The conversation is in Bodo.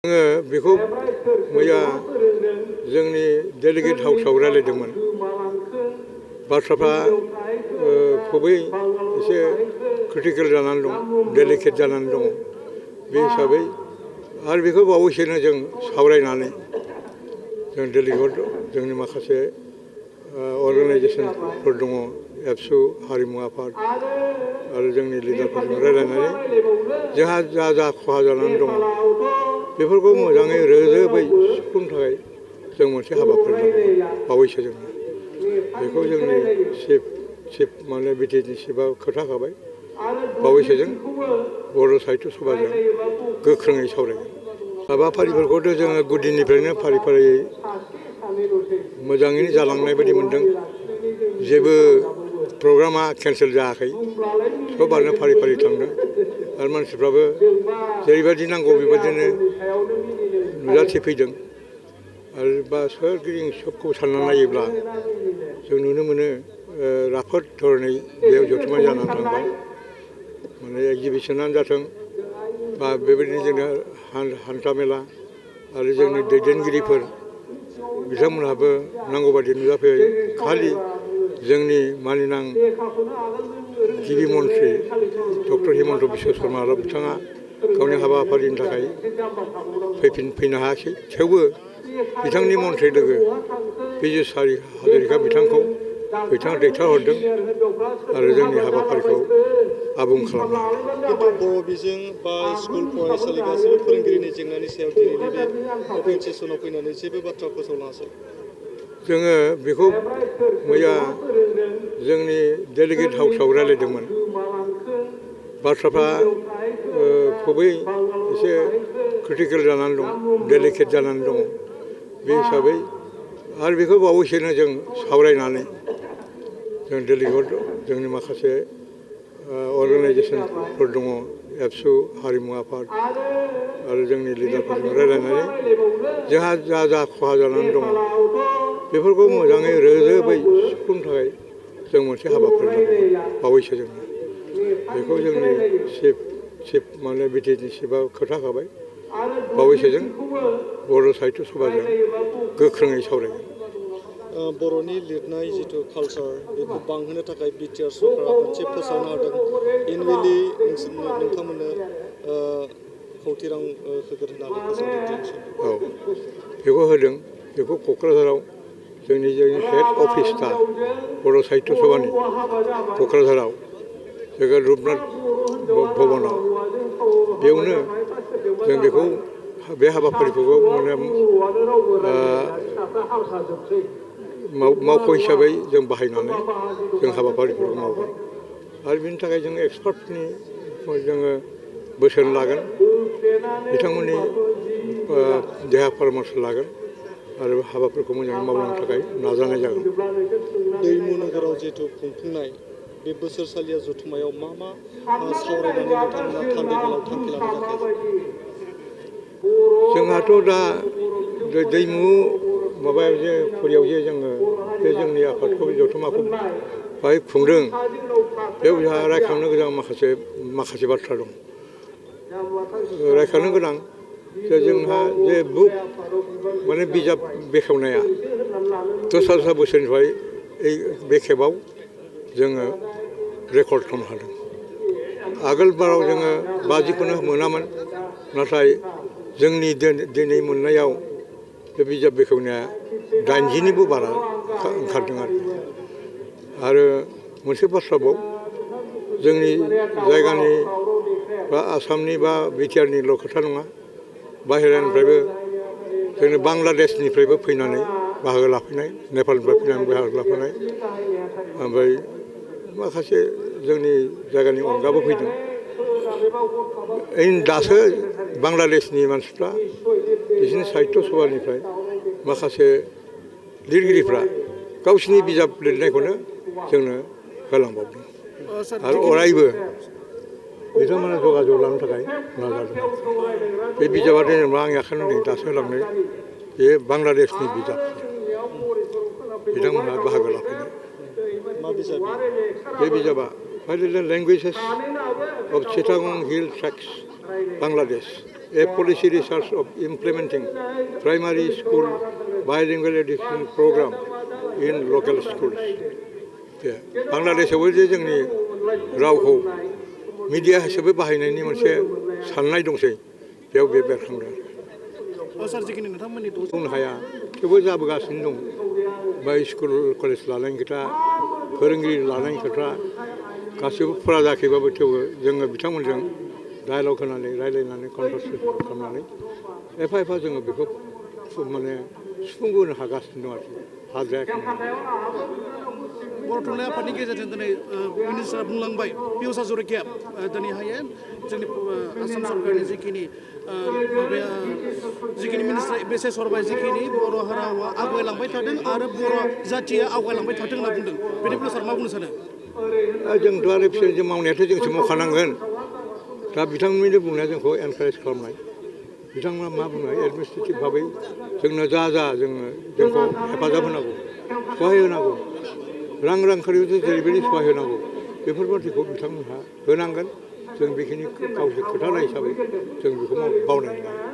आङो बेखौ मैया जोंनि डेलिगेट हाउसआव रायज्लायदोंमोन। बाथ्राफ्रा खुबै एसे क्रिटिकेल जानानै दं, डेलिकेट जानानै दङ। बे हिसाबै आरो बेखौ बावैसोनो जों सावरायनानै जों डेलिगेट जोंनि माखासे अर्गानाइजेसनफोर दङ, एबसु, हारिमु आफाद आरो जोंनि लिडारफोरजों रायज्लायनानै जोंहा जा खहा जानानै दङ बेफोरखौ मोजाङै रोजोबै सुफुंनो थाखाय जों मोनसे हाबाफारि लादों बावैसो जोंनो। बेखौ जोंनि चिफ माने बिटिएडनि चिफआ खोन्थाखाबाय। बावैसो जों बर' साहित्य सभाजों गोख्रोङै सावरायगोन। हाबाफारिफोरखौथ' जोङो गुदिनिफ्रायनो फारि फारियै मोजाङैनो जालांनाय बायदि मोनदों। जेबो प्रग्रामा केन्सेल जायाखै, सबानो फारि फारि थांदों आरो मानसिफ्राबो जेरैबायदि नांगौ बेबायदिनो नुजाथिफैदों। आरो बा सोरगिदिं सबखौ सानना नायोब्ला जों नुनो मोनो राफोद धरनै बेयाव जथुम्माय जानानै थांबाय। माने एक्जिबिसनानो जाथों बा बेबायदिनो जोंना हान्था मेला आरो जोंनि दैदेनगिरिफोर बिथांमोनहाबो नांगौ बायदि नुजाफैबाय। खालि जोंनि मानिनां गिबि मन्थ्रि डक्टर हिमन्त बिश्व शर्माल' बिथाङा गावनि हाबाफारिनि थाखाय फैनो हायाखै। थेवबो बिथांनि मन्थ्रि लोगो बिजेस्वरि हाजरिका बिथांखौ बिथाङा दैथायहरदों आरो जोंनि हाबाफारिखौ आबुं खालामनो हादों। खिन्थु बर' बिजों बा स्कुल फरायसालि गासैबो फोरोंगिरिनि जेंनानि सायाव दिनैनि बे अपेन सेसनाव फैनानै जेबो बाथ्रा फोसावलाङासै। जोङो बेखौ मैया जोंनि डेलिगेट हाउसआव रायज्लायदोंमोन। बाथ्राफ्रा खुबै एसे क्रिटिकेल जानानै दं, डेलिकेट जानानै दङ। बे हिसाबै आरो बेखौ बावैसोनो जों सावरायनानै जों डेलिगेट जोंनि माखासे अर्गानाइजेसनफोर दङ, एबसु, हारिमु आफाद आरो जोंनि लिडारफोरजों रायज्लायनानै जोंहा जा खहा जानानै दङ बेफोरखौ मोजाङै रोजोबै सुफुंनो थाखाय जों मोनसे हाबाफारि लादों बावैसो जोंनो। बेखौ जोंनि चिफ माने बिटिएडनि चिफआ खोन्थाखाबाय। बावैसो जों बर' साहित्य सभाजों गोख्रोङै सावरायगोन। बर'नि लिरनाय जिथु कालचार बेखौ बांहोनो थाखाय बिटिआर सरकारा मोनसे फोसावना होदों। एनुवेलि नोंथांमोननो खौथि रां होगोन होननानै फोसावदों दिनैसिम। औ, बेखौ होदों। बेखौ क'क्राझाराव जोंनि हेड अफिसआ बर' साहित्य सभानि क'क्राझाराव जों रुपनाथ भबनाव बेयावनो जों बेखौ बे हाबाफारिखौ माने मावख' हिसाबै जों बाहायनानै जों हाबाफारिफोरखौ मावगोन आरो बिनि थाखाय जों एक्सपार्टनि जोङो बोसोन लागोन, बिथांमोननि देहा परामर्श लागोन आरो हाबाफोरखौ मोजाङै मावलांनो थाखाय नाजानाय जागोन। दैमु नोगोराव जिथु खुंफुंनाय बे बोसोरसालिया जथुम्मायाव मा सावरायनानै नोंथांमोना थान्दैमेलाव थांखि लानाय जाखो? जोंहाथ' दा दैमु माबायाव जे फुरियाव जे जोङो बे जोंनि आफादखौ जथुम्माखौ बाहाय खुंदों, बेयाव जोंहा रायखांनो गोनां माखासे बाथ्रा दं। रायखांनो गोनां जे जोंहा जे बुक माने बिजाब बेखेवनाया दस्रा बोसोरनिफ्राय बे खेबाव जोङो रेकर्ड खालामनो हादों। आगोल बाराव जोङो 50खौनो मोनामोन, नाथाय जोंनि दिनै मोननायाव बे बिजाब बेखेवनाया 80निबो बारा ओंखारदों आरो मोनसे बाथ्राबाव जोंनि जायगानि बा आसामनि बा बिटिआरनिल' खोथा नङा, बाहेरानिफ्रायबो जोंनि बांलादेशनिफ्रायबो फैनानै बाहागो लाफैनाय, नेपालनिफ्राय फैनानै बाहागो लाफैनाय, ओमफ्राय माखासे जोंनि जायगानि अनगाबो फैदों। दासो बांलादेशनि मानसिफ्रा बिसोरनि साहित्य सभानिफ्राय माखासे लिरगिरिफ्रा गावसिनि बिजाब लिरनायखौनो जोंनो होलांबावदों आरो अरायबो बिथांमोना जगाजग लानो थाखाय नाजादों। बे बिजाबा जेनेबा आंनि आखायाव नै दासो होलांनाय बे बांलादेशनि बिजाब, बिथांमोनहा बाहागो लाफैनाय। बे बिजाबा languages of Chittagong hill tracts Bangladesh. a policy research of implementing primary school bilingual education program in local schools. बांलादेशआवबो जे जोंनि रावखौ मिडिया हिसाबै बाहायनायनि मोनसे साननाय दंसै बेयाव बे बेरखांदों सार जिखिनि नोंथांमोननि बुंनो हाया थेवबो जाबोगासिनो दं बा स्कुल कलेज लानायनि खोथा फोरोंगिरि लानायनि खोथा गासैबो फुरा जायाखैबाबो थेवबो जोङो बिथांमोनजों डायलग होनानै रायलायनानै कनभारसेसन खालामनानै एफा एफा जोङो बेखौ माने सुफुंबोनो हागासिनो दं आरोखि हाजायाखै बर' थुनलाइ आफादनि गेजेरजों दिनै मिनिस्टारा बुंलांबाय पियुष हाज'रिकाया दिनैहाय जोंनि आसाम सरकारनि जिखिनि माबाया जिखिनि मिनिस्टार मेसेज हरबाय जिखिनि बर' रावा आवगायलांबाय थादों आरो बर' जाथिया आवगायलांबाय थादों होनना बुंदों बेनि बेलायाव सार मा बुंनो सानो जोंथ' आरो फिसा मावनायाथ' जोंसो मावखानांगोन दा बिथांमोननि बुंनाया जोंखौ एनकारेज खालामनाय बिथांमोना मा बुङो एडमिनिस्ट्रेटिभ भाबै जोंनो जोंखौ हेफाजाब होनांगौ सहाय होनांगौ रांखावरियाव जेरैबायदि सहाय होनांगौ बेफोरबादिखौ बिथांमोनहा होनांगोन जों बेखिनि गावसोर खोथानाय हिसाबै जों बेखौ बावनाय नङा